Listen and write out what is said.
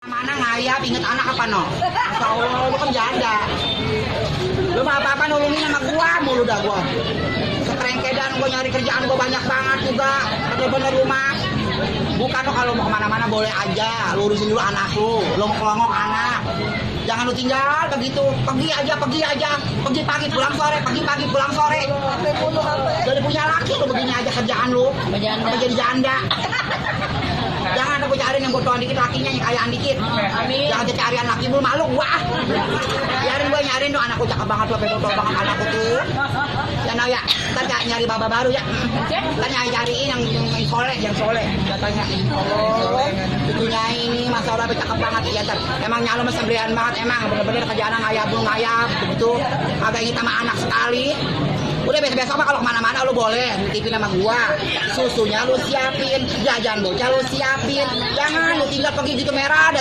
Mana ngayap, inget anak apa no? Insya Allah, lu kan janda. Lu mah apa-apa nolongin sama gua, mulu dah gua. Sekerengkedan gua nyari kerjaan gua banyak banget juga. Bener-bener rumah. Bukan lo kalau mau kemana-mana boleh aja. Lu urusin dulu anak lu. Lu mau kelongok anak. Jangan lu tinggal begitu. Pergi aja. Pergi pagi pulang sore, pagi pulang sore. Jadi punya laki lu begini aja kerjaan lu. Sampai jadi janda. Jangan aku cariin yang bodohan dikit, lakinya yang kayaan dikit. Amin. Jangan carian laki lu, malu gua. Biarin gua nyariin tuh anakku cakep banget, tuh betul banget anakku tuh. Ya nah ya, ntar nyari baba baru ya. Ntar nyariin yang soleh. Katanya, oh, tentunya ini Mas Aura cakep banget ya. Emang nyalo mas sembrian banget, emang bener-bener kerjaan ngayap, begitu. Agak ingin sama anak sekali. Udah biasa-biasa mah kalau kemana-mana lu boleh nitipin sama gua. Susunya lu siapin, jajan bocah lu siapin. Jangan lu tinggal pergi gitu merah ada